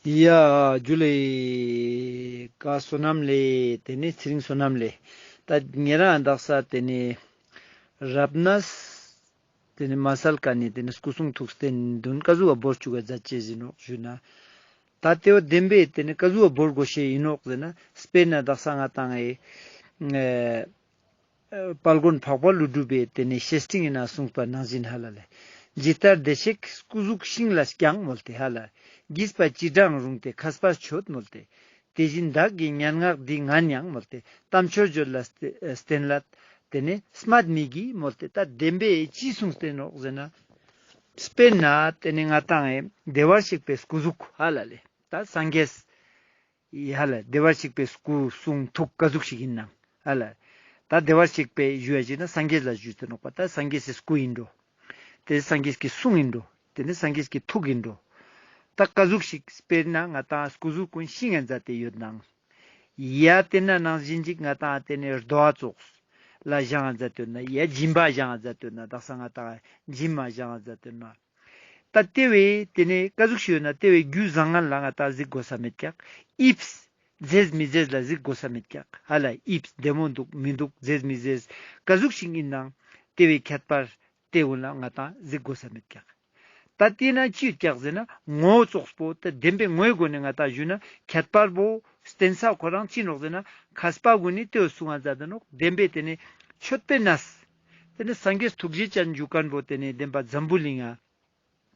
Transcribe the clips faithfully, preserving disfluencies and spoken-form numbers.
ཡ་ཇུ་ལེ། ཀ་བསོད་ནམས་ལེ། ཏེ་ནེ་ཚེ་རིང་བསོད་ནམས་ལེ། ད་ཉེ་རང་དག་ས་ཏེ་ནེ་རབ་གནས་ཏེ་ནེ་མ་སལ་ཀ་ནེ་ཏེ་ནེ་སྐུ་གསུང་ཐུགས་རྟེན་དུན་ཀ་ཟུག་བོར་ཅུག་ག་ཛད་ཅེས་ཨིན་ནོག་ཞུ་ན། ད་ཏེ་བོ་དེན་པའེ་ཏེ་ནེ་ཀ་ཟུག་བོར་གོས་ཤེས་ཨིན་ནོག་ཟེར་ན། སྤེར་ན་དག་ས་ང་དང་ཨེ་དཔལ་མགོན་འཕགས་པ་ཀླུ་སྒྲུབ་པའེ་ཏེ་ནེ་བཤེས་སྤྲིང་ཨིན་ན་གསུངས་པ་ནང་བཞིན་ཧ་ལ་ལེ། ཇི་ལྟར་བདེ་གཤེགས་སྐུ་གཟུགས་ཤིང་ལ་བརྐྱང་མོལ་ཏེ་ཧ་ལ། བགྱིས་པ་ཅི་བགྲང་རུང་སྟེ་མཁས་པ་མཆོད་མོལ་ཏེ། དེ་བཞིན་བདག་གི་སྙན་ངག་འདི་ངན་ཡང་མོལ་ཏེ། དམ་ཆོས་བརྗོད་ལ་བརྟེན་ལ་ཏེ་ནེ་སྨད་མི་བགྱི་མོལ་ཏེ། ད་དེན་པའེ་ཅི་གསུངས་ཏེ་ནོག་ཟེར་ན། སྤེར་ན་ཏེ་ནེ་ང་དང་ཨེ་བདེ་བར་གཤེགས་པའེ་སྐུ་གཟུགས་ཧ་ལ་ལེ། ད་སངས་རྒྱས་ཡ་ཧ་ལ་བདེ་བར་གཤེགས་པའེ་སྐུ་གསུང་ཐུགས་ཀ་ཟུག་ཞིག་ཨིན་ནང་ཧ་ལ། ད་བདེ་བར་གཤེགས་པའེ་ཞུ་ཡ་ཅིག་ན་སངས་རྒྱས་ལ་ཞུས་ཏེ་ནོག་པ། ད་སངས་རྒྱས་སི་སྐུ་ཨིན་འགྲོ། ཏེ་སངས་རྒྱས་ཀྱི་གསུང་ཨིན་འགྲོ། ཏེ་ནེ་སངས་རྒྱས་ཀྱི་ཐུགས་ཨིན་འགྲོ། ད་ཀ་ཟུག་ཞིག་སྤེར་ན་ང་དང་སྐུ་གཟུགས་གུན་ཤིང་ང་ཛད་དེ་ཡོད་ནང་། ཡ་ཏེ་ན་ནང་བཞིན་ཅིག་ང་དང་ཏེ་ནེ་རྡོ་བ་ཙོགས་ལ་བཞེངས་ང་ཛད་དེ་ཡོད་ན། ཡ་སྦྱིན་པ་བཞེངས་ང་ཛད་དེ་ཡོད་ན། དག་ས་ང་དང་སྦྱིན་པ་བཞེངས་ང་ཛད་དེ་ཡོད་ན། ད་ཏེ་བོའེ་ཏེ་ནེ་ཀ་ཟུག་ཞིག་ཡོད་ན་ཏེ་བོའེ་རྒྱུ་བཟང་ངན་ལ་ང་དང་གཟིགས་གོས་ས་མེད་ཀྱག། ཨིབས་མཛེས་མི་མཛེས་ལ་གཟིགས་གོས་ས་མེད་ཀྱག་ཧ་ལ། ཨིབས་བདེ་མོ་དུག་མི་དུག་མཛེས་མི་མཛེས་ཀ་ཟུག་ཞིག་ཨིན་ནང་ཏེ་བོའེ་ཁྱད་པར་ཏེ་གུན་ལ་ང་དང་གཟིགས་གོས་ས་མེད་ཀྱག། ད་ཏེ་ན་ཅི་ཡོད་ཀྱག་ཟེར་ན་ངོ་བོ་ཙོགས་པོ་ད་དེན་པའེ་ངོའི་སྒོ་ནེ་ང་དང་ཞུ་ན་ཁྱད་པར་བོ་བསྟན་ས་ཁོ་རང་ཅི་ནོག་ཟེར་ན་མཁས་པ་གུན་ནི་ཏེ་བོ་གསུང་ང་ཛད་དེ་ནོག། དེན་པའེ་ཏེ་ནེ་མཆོད་པའེ་གནས་ཏེ་ནེ་སངས་རྒྱས་ཐུགས་རྗེ་ཅན་ཞུ་ཁན་བོ་ཏེ་ནེ་དེན་པ་འཛམ་བུ་གླིང་ང་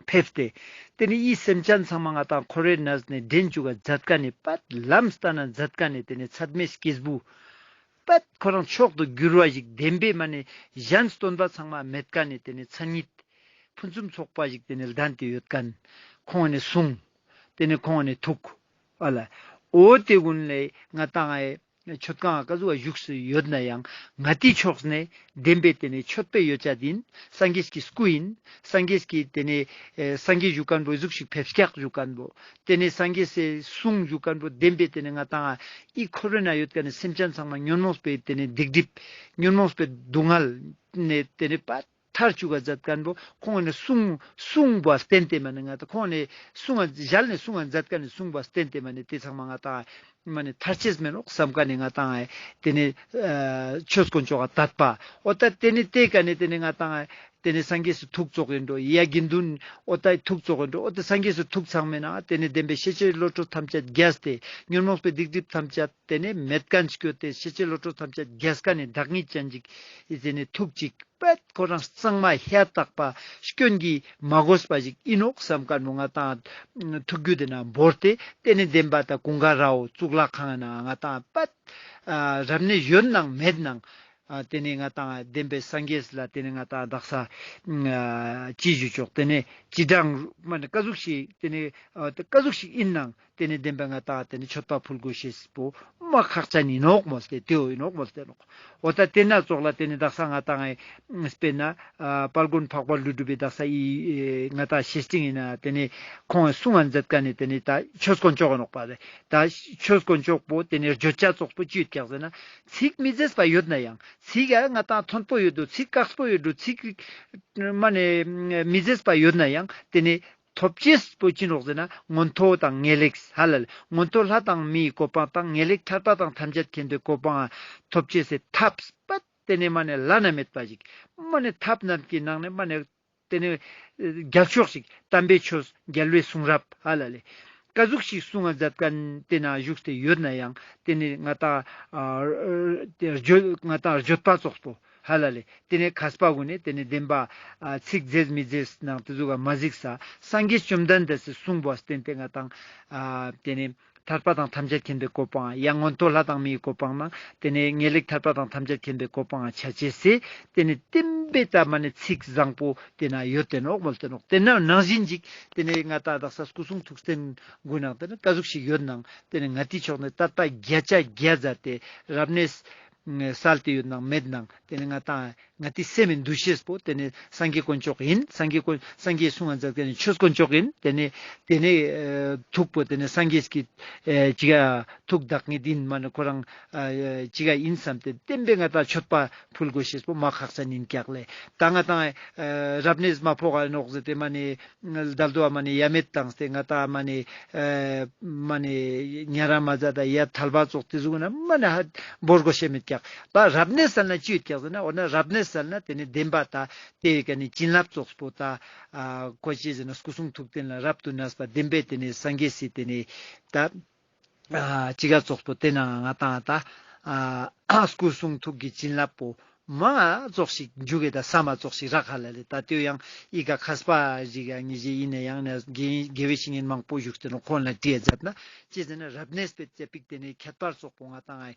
ཕེབས་ཏེ། ཏེ་ནེ་འི་སེམས་ཅན་ཚང་མ་ང་དང་འཁོར་བའེ་གནས་ནེ་འདྲེན་ཅུག་ག་ཛད་ཁན་ནི་པད་ལམ་སྟན་ན་ཛད་ཁན་ནི་ཏེ་ནེ་ཚད་མའེ་སྐྱེས་བུ་པད་ཁོ་རང་མཆོག་ཏུ་གྱུར་བ་ཞིག་དེན་པའེ་མ་ནེ་གཞན་སྟོན་པ་ཚང་མ་མེད་ཁན་ནི་ཏེ་ནེ་མཚན་ཉིད་ཕུན་སུམ་ཚོགས་པ་ཞིག་ཏེ་ནེ་ལྡན་ཏེ་ཡོད་ཁན། ཁོང་ནི་གསུང་ཏེ་ནེ་ཁོང་ནི་ཐུགས་ཨ་ལ། འོ་ཏེ་གུན་ལེ་ང་དང་ཨེ་མཆོད་ཁང་ཀ་ཟུག་བཞུགས་སུ་ཡོད་ནའང་ང་ཏི་ཕྱོགས་ནེ་དེན་པའེ་ཏེ་ནེ་མཆོད་པའེ་ཡོད་ཅ་ཨིན། སངས་རྒྱས་ཀྱི་སྐུ་ཨིན། སངས་རྒྱས་ཀྱི་ཏེ་ནེ་ཨེ་སངས་རྒྱས་ཞུ་ཁན་བོ་ཟུག་ཞིག་ཕེབས་ཀྱག་ཞུ་ཁན་བོ། ཏེ་ནེ་སངས་རྒྱས་སི་གསུང་ཞུ་ཁན་བོ་དེན་པའེ་ཏེ་ནེ་ང་དང་འི་འཁོར་བའེ་ནང་ཡོད་ཁན་ནི་སེམས་ཅན་ཚང་མ་ཉོན་མོངས་པའེ་ཏེ་ནེ་སྡིག་སྒྲིབ་ཉོན་མོངས་པའེ་སྡུག་བསྔལ་ནེ་ཏེ་ནེ་པད་ཐར་ཅུག་ག་ཛད་ཁན་བོ་ཁོང་ནི་གསུང་གསུང་བ་བསྟན་ཏེ་མ་ནེ་ང་དང་ཁོང་ནི་གསུང་ང་ཞལ་ནེ་གསུང་ང་ཛད་ཁན་ནི་གསུང་བ་བསྟན་ཏེ་མ་ནེ་ཏེ་ཚང་མ་ང་དང་མ་ནེ་ཐར་ཅེས་མེན་ནོག་སམ་ཁན་ནི་ང་དང་ཏེ་ནེ་ཆོས་དཀོན་མཆོག་ག་དད་པ། འོ་ད་ཏེ་ནེ་ཏེ་ཀ་ནེ་ཏེ་ནེ་ང་དང་ཏེ་ནེ་སངས་རྒྱས་སི་ཐུགས་ཙོགས་ཨིན་འགྲོ། ཡ་དགེ་འདུན་འོ་ད་ཐུགས་ཙོགས་ཨིན་འགྲོ། འོ་ད་སངས་རྒྱས་སི་ཐུགས་ཚང་མའེ་ནང་ཏེ་ནེ་དེན་པའེ་ཤེས་བྱའི་བློ་གྲོས་ཐམས་ཅད་རྒྱས་ཏེ་ཉོན་མོངས་པའེ་སྡིག་སྒྲིབ་ཐམས་ཅད་ཏེ་ནེ་མེད་ཁན་སྐྱོད་དེ་ཤེས་བྱའི་བློ་གྲོས་ཐམས་ཅད་རྒྱས་ཁན་ནི་བདག་ཉིད་ཅན་ཅིག་ཨིན་ཟེར་ནེ་ཐུགས་ཅིག་པད་ཁོ་རང་གཙང་མ་ཧྲ་ཐག་པ་སྐྱོན་གྱིས་མ་གོས་པ་ཞིག་ཨིན་ནོག་སམ་ཁན་བོ་ང་དང་ཐུགས་རྒྱུད་དེ་ན་བོར་ཏེ་ཏེ་ནེ་དེན་པ་ད་ཀུན་དགའ་ར་བོ་གཙུག་ལག་ཁང་ནང་ང་དང་པད་རབ་གནས་ཡོད་ནང་མེད་ནང་ཏེ་ནེ་ང་དང་དེན་པའེ་སངས་རྒྱས་ལ་ཏེ་ནེ་ང་དང་དག་ས་ཅི་ཞུ་ཆོག་ཏེ་ནེ་ཅི་བགྲང་མ་ནེ་ཀ་ཟུག་ཞིག་ཏེ་ནེ་ཀ་ཟུག་ཞིག་ཨིན་ནང་ཏེ་ནེ་དེན་པའེ་ང་དང་ཏེ་ནེ་མཆོད་པ་ཕུལ་གོས་ཤེས་པོ་མ་ཁག་ཅན་ཨིན་ནོག་མོལ་ཏེ་ཏེ་བོ་ཨིན་ནོག་མོལ་ཏེ་ནོག། འོ་ད་ཏེ་ན་ཙོགས་ལ་ཏེ་ནེ་དག་ས་ང་དང་ཨེ་སྤེར་ན་ཨ་དཔལ་མགོན་འཕགས་པ་ཀླུ་སྒྲུབ་པའེ་དག་ས་འི་ཨེ་ང་དང་བཤེས་སྤྲིང་ཨིན་ན་ཏེ་ནེ་ཁོང་གསུང་ང་ཛད་ཁན་ནི་ཏེ་ནེ་ད་ཆོས་དཀོན་མཆོག་ཨིན་ནོག་པ་ལེ། ད་ཆོས་དཀོན་མཆོག་པོ་ཏེ་ནེ་བརྗོད་བྱ་ཙོགས་པོ་ཅི་ཡོད་ཀྱག་ཟེར་ན་ཚིག་མི་མཛེས་པ་ཡོད་ནའང་ཚིག་ཡ་ང་དང་མཐོན་པོ་ཡོད་དོ། ཚིག་དཀགས་པོ་ཡོད་དོ། ཚིག་མ་ནེ་མི་མཛེས་པ་ཡོད་ནའང་ཏེ་ནེ་ཐོབ་ཅེས་པོ་ཅི་ནོག་ཟེར་ན་མངོན་མཐོ་དང་ངེས་ལེགས་ཧ་ལ་ལེ། མངོན་མཐོ་ལྷ་དང་མིའི་གོ་འཕང་དང་ངེས་ལེགས་ཐར་པ་དང་ཐམས་ཅད་མཁྱེན་པའི་གོ་འཕང་ཐོབ་ཅེས་སི་ཐབས་པད་ཏེ་ནེ་མ་ནེ་བླ་ན་མེད་པ་ཞིག་མ་ནེ་ཐབས་རྣམས་ཀྱི་ནང་ནེ་མ་ནེ་ཏེ་ནེ་རྒྱལ་མཆོག་ཞིག་དམ་པའི་ཆོས་རྒྱལ་བའི་གསུང་རབ་ཧ་ལ་ལེ། ཀ་ཟུག་ཞིག་གསུང་ང་ཛད་ཁན་ཏེ་ན་བཞུགས་ཏེ་ཡོད་ནའང་ཏེ་ནེ་ང་དང་ཨ་ཏེ་བརྗོད་ང་དང་བརྗོད་པ་ཙོགས་པོ་ཧ་ལ་ལེ། ཏེ་ནེ་མཁས་པ་གུན་ནི་ཏེ་ནེ་དེན་པ་ཨ་ཚིག་མཛེས་མི་མཛེས་ནང་ཏེ་ཟུག་ག་མ་གཟིགས་ས་སངས་རྒྱས་བཅོམ་ལྡན་འདས་སི་གསུང་བ་བསྟན་ཏེ་ང་དང་ཨ་ཏེ་ནེ་ཐར་པ་དང་ཐམས་ཅད་མཁྱེན་པའི་གོ་འཕང་ཡང་མངོན་མཐོ་ལྷ་དང་མིའི་གོ་འཕང་ནང་ཏེ་ནེ་ངེས་ལེགས་ཐར་པ་དང་ཐམས་ཅད་མཁྱེན་པའི་གོ་འཕང་ཆ་ཅེས་སི་ཏེ་ནེ་དེན་པའེ་ད་མ་ནེ་ཚིག་བཟང་པོ་ཏེ་ན་ཡོད་དེ་ནོག་མོལ་ཏེ་ནོག། ཏེ་ན་ནང་བཞིན་ཅིག་ཏེ་ནེ་ང་དང་དག་ས་སྐུ་གསུང་ཐུགས་རྟེན་གུན་ནང་ཏེ་ནེ་ཀ་ཟུག་ཞིག་ཡོད་ནང་ཏེ་ནེ་ང་ཏི་ཕྱོགས་ནེ་ད་ལྟ་བརྒྱ་ཆ་བརྒྱ་ཛད་དེ་རབ་གནས་ སལ་ཏེ་ཡོད་ནང་མེད་ནང་ཏེ་ནེ་ང་ཏང་ང་ཏི་སེམས་མི་འདུ་ཤེས་པོ་ཏེ་ནེ་སངས་རྒྱས་དཀོན་མཆོག་ཨིན། སངས་རྒྱས་དཀོན་སངས་རྒྱས་གསུང་ང་མཛད་མཁན་ནི་ཆོས་དཀོན་མཆོག་ཨིན། ཏེ་ནེ་ཏེ་ནེ་ཨ་ཐུག་པོ་ཏེ་ནེ་སངས་རྒྱས་ཀྱི་ཨེ་ཅི་ག་ཐུག་བདག་ཉིད་ཨིན་མ་ནེ་ཁོ་རང་ཨ་ཅི་ག་ཨིན་བསམ་སྟེ་བདེན་པའི་ང་ཏང་མཆོད་པ་ཕུལ་དགོས་ཤེས་པོ་མ་ཁག་ཅན་ཨིན་ཀྱག་ལེ། ད་ང་ཏང་ཨ་རབ་གནས་མ་ཕོག་ག་ནོག་ཟེར་ཏེ་མ་ནེ་དལ་དུ་བ་མ་ནེ་ཡ་མེད་བཏང་སྟེ་ང་ཏང་མ་ནེ་ཨ་མ་ནེ་ཉ་ར་མ་ཛད་ད་ཡ་ཐལ་བ་ཙོགས་ཏེ་ཟུག་ན་མ་ནེ་ཧ་བོར་དགོས་ཤེས་མེད་ཀྱག། ད་རབ་གནས་སལ་ན་ཅི་ཡོད་ཀྱག་ཟེར་ན་འོ་ན་རབ་གནས་སལ་ན་ཏེ་ནེ་བདེན་པ་ད་ཏེ་ཀ་ནེ་བྱིན་རླབས་ཙོགས་པོ་ད་ཨ་གོ་ཅི་ཟེར་ན་སྐུ་གསུང་ཐུགས་རྟེན་ལ་རབ་ཏུ་གནས་པ་བདེན་པའི་ཏེ་ནེ་སངས་རྒྱས་སི་ཏེ་ནེ་ད་ཨ་ཅི་ག་ཙོགས་པོ་ཏེ་ན་ང་ཏང་ད་ཨ་སྐུ་གསུང་ཐུགས་ཀྱི་བྱིན་རླབས་པོ་མ་ཙོགས་ཤིག་འཇུག་གེ་ད་ས་མ་ཙོགས་ཤིག་རག་ཧ་ལ་ལེ། ད་ཏེ་ཡང་ཨི་ཀ་མཁས་པ་ཞིག་ཡང་ཉེ་ཞེ་ཨིན་ན་ཡང་ན་དགེ་དགེ་བའི་བཤེས་གཉེན་མང་པོ་བཞུགས་ཏེ་ནོག། ཁོང་ལ་དྲིས་མཛད་ན་ཅི་ཟེར་ན་རབ་གནས་པའི་ཙེ་པིག་ཏེ་ནེ་ཁྱད་པར་ཙོགས་པོ་ང་ཏང་ཨ་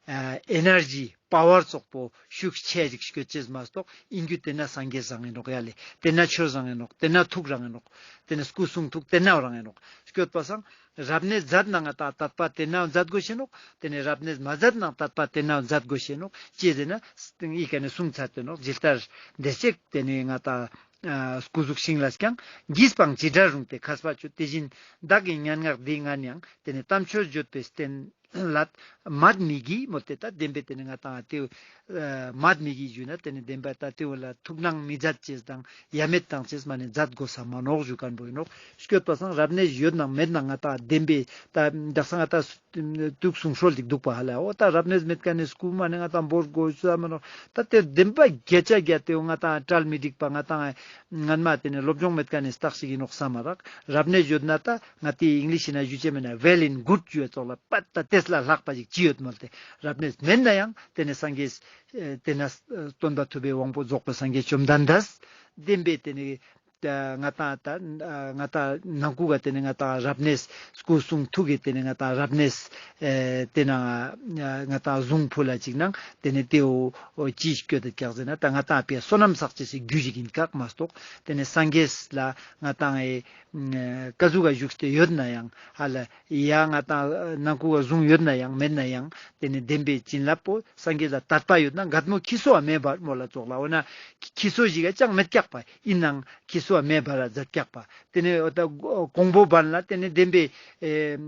ཨེ་ནར་ཇི་པ་ཝར་ཙོགས་པོ་ཤུགས་ཆེ་ཞིག་སྐྱོད་ཅེས་མ་གཏོགས་ཨིན་རྒྱུ་ཏེ་ན་སངས་རྒྱས་རང་ཨིན་ནོག་ཡ་ལེ། ཏེ་ན་ཆོས་རང་ཨིན་ནོག། ཏེ་ན་ཐུགས་རང་ཨིན་ནོག། ཏེ་ན་སྐུ་གསུང་ཐུགས་ཏེ་ན་རང་ཨིན་ནོག། སྐྱོད་པ་སང་རབ་གནས་མཛད་ན་ང་ཏང་དད་པ་ཏེ་ན་མཛད་དགོས་ཤེས་ནོག། ཏེ་ནེ་རབ་གནས་མ་མཛད་ན་དད་པ་ཏེ་ན་མཛད་དགོས་ཤེས་ནོག། ཅི་ཟེར་ན་ཨི་ཀ་ནེ་གསུངས་ཚར་ཏེ་ནོག། ཇི་ལྟར་བདེ་གཤེགས་ཏེ་ནེ་ང་ཏང་ཨ་སྐུ་གཟུགས་ཤིང་ལ་བརྐྱང་། བགྱིས་པའང་ཇི་ལྟར་རུང་སྟེ། མཁས་པ་ཁྱོད་དེ་བཞིན་བདག་གི་སྙན་ངག་འདི་ངན་ཡང་། ཏེ་ནེ་དམ་ཆོས་བརྗོད་པའི་རྟེན་ལ་མད་མི་བགྱི། མོལ་ཏེ་ད་བདེན་པའི་ཏེ་ནེ་ང་ཏང་ཏེ་ཨ་མད་མི་བགྱི་ཞུ་ན་ཏེ་ནེ་བདེན་པ་ད་ཏེ་བོ་ལ་ཐུགས་སྣང་མི་མཛད་ཅེས་དང་ཡ་མེད་བཏང་ཅེས་མ་ནེ་མཛད་དགོས་ས་མ་ནོག་ཞུ་མཁན་པོ་ཨིན་ནོག། སྐྱོད་པ་སང་རབ་གནས་ཡོད་ནང་མེད་ནང་ང་ཏང་བདེན་པའི་ད་དག་ས་ང་ཏང་དུག་གསུང་སྲོལ་ཅིག་འདུག་པ་ཧ་ལ། འོ་ད་རབ་གནས་མེད་མཁན་ནི་སྐུ་མ་ནེ་ང་ཏང་བོར་དགོས་ས་མ་ནོག། ད་ཏེ་བདེན་པ་བརྒྱ་ཆ་བརྒྱ་ཏེ་ང་ཏང་གྲལ་མི་འགྲིག་པ་ང་ཏང་སྔན་མ་ཏེ་ནེ་སློབ་སྦྱོང་མེད་མཁན་ནི་རྟགས་ཤིག་ཨིན་ནོག་བསམ་མ་རག། རབ་གནས་ཡོད་ན་ད་ང་ཏི་ཨིང་ལིཤ་ན་ཞུ་ཅེས་མེད་ན་well and good ཞུ་བ་ཙོགས་ལ་པད་ད་ཏེས་ལ་ལྷག་པ་ཞིག་ཅི་ཡོད་མོལ་ཏེ། རབ་གནས་མེད་ན་ཡང་ཏེ་ནེ་སངས་རྒྱས་ཨེ་ཏེ་ན་སྟོན་པ་ཐུབ་པའི་དབང་པོ་རྫོགས་པའི་སངས་རྒྱས་བཅོམ་ལྡན་འདས་བདེན་པའི་ཏེ་ནེ་ད་ང་ཏང་ད་ང་ཏང་ནང་ཁུག་ག་ཏེ་ནེ་ང་ཏང་རབ་གནས་སྐུ་གསུང་ཐུགས་ཀྱི་ཏེ་ནེ་ང་ཏང་རབ་གནས་ཨེ་ཏེ་ན་ང་ཏང་གཟུངས་ཕུལ་ལ་ཅིག་ནང་ཏེ་ནེ་ཏེ་བོ་ཅི་སྐྱོད་དེ་ཀྱག་ཟེར་ན་ད་ང་ཏང་པའི་བསོད་ནམས་བསགས་ཅེས་སི་རྒྱུ་ཞིག་ཨིན་ཀྱག་མ་གཏོགས་ཏེ་ནེ་སངས་རྒྱས་ལ་ང་ཏང་ཨེ་ཀ་ཟུག་ག་བཞུགས་ཏེ་ཡོད་ན་ཡང་ཧ་ལ་ཡ་ང་ཏང་ནང་ཁུག་ག་གཟུངས་ཡོད་ན་ཡང་མེད་ན་ཡང་ཏེ་ནེ་བདེན་པའི་བྱིན་རླབས་པོ་སངས་རྒྱས་ལ་དད་པ་ཡོད་ན་འགལ་མོ་ཁྱི་སོ་བ་མེད་པར་མོལ་ལ་ཙོགས་ལ། འོ་ན་ཁྱི་སོ་ཞིག་ག་ཅང་མེད་ཀྱག་པ་ཨིན་ནང་ཁྱི་སོ་བ་མེད་པར་མཛད་ཀྱག་པ། ཏེ་ནེ་འོ་ད་ཀོང་པོ་བན་ལ་ཏེ་ནེ་བདེན་པའི་ཨེ་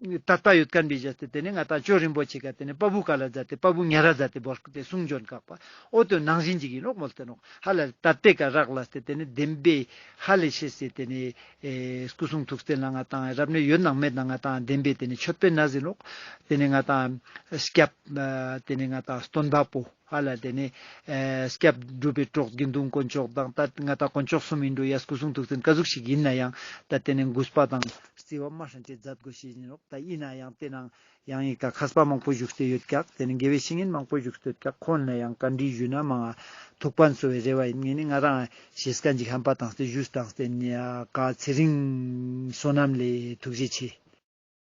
དད་པ་ཡོད་མཁན་པའི་བཞག་སྟེ་ཏེ་ནེ་ང་ཏང་ཇོ་རིན་པོ་ཆེ་ག་ཏེ་ནེ་པ་བུ་ཀ་ལ་མཛད་དེ་པ་བུ་ཉ་ར་མཛད་དེ་བོར་ཏེ་གསུང་འབྱོན་ཀྱག་པ། འོ་ཏེ་ནང་བཞིན་ཅིག་ཨིན་ནོག་མོལ་ཏེ་ནོག། ཧ་ལ་དད་པའི་ཀ་རག་ལས་ཏེ་ཏེ་ནེ་བདེན་པའི་ཧ་ལས་ཤེས་སི་ཏེ་ནེ་ཨེ་སྐུ་གསུང་ཐུགས་རྟེན་ལ་ང་ཏང་རབ་གནས་ཡོད་ནང་མེད་ནང་ང་ཏང་བདེན་པའི་ཏེ་ནེ་མཆོད་པའི་གནས་ཨིན་ནོག། ཏེ་ནེ་ང་ཏང་སྐྱབས་ཨ་ཏེ་ནེ་ང་ཏང་སྟོན་པ་པོ་ཧ་ལ་ཏེ་ནེ་ཨེ་སྐྱབས་སྒྲུབ་པའི་གྲོགས་དགེ་འདུན་དཀོན་མཆོག་དང་ད་ང་ཏང་དཀོན་མཆོག་གསུམ་ཨིན་འགྲོ་ཡ། སྐུ་གསུང་ཐུགས་རྟེན་ཀ་ཟུག་ཞིག་ཨིན་ན་ཡང་ད་ཏེ་ནེ་གུས་པ་དང་བརྩི་བ་མ་ཧྲན་ཏེ་མཛད་དགོས་ཤེས་ཨིན་ནོག། ད་ཨིན་ན་ཡང་ཏེ་ནང་ཡང་ཨི་ཀ་མཁས་པ་མང་པོ་བཞུགས་ཏེ་ཡོད་ཀྱག། ཏེ་ནེ་དགེ་བའི་བཤེས་གཉེན་མང་པོ་བཞུགས་ཏེ་ཡོད་ཀྱག། ཁོང་ལ་ཡང་བཀའ་འདྲི་ཞུས་ན་མང་ང་ཐུགས་ཕན་གསོས་པའི་རེ་བ་ཨིན། ངས་ནི་ང་རང་ཞེ་སྐད་ཅིག་ཧམ་པ་བཏང་སྟེ་ཞུས་བཏང་སྟེ་ནི་ཀ་ཚེ་རིང་བསོད་ནམས་ལེ་ཐུགས་རྗེ་ཆེ།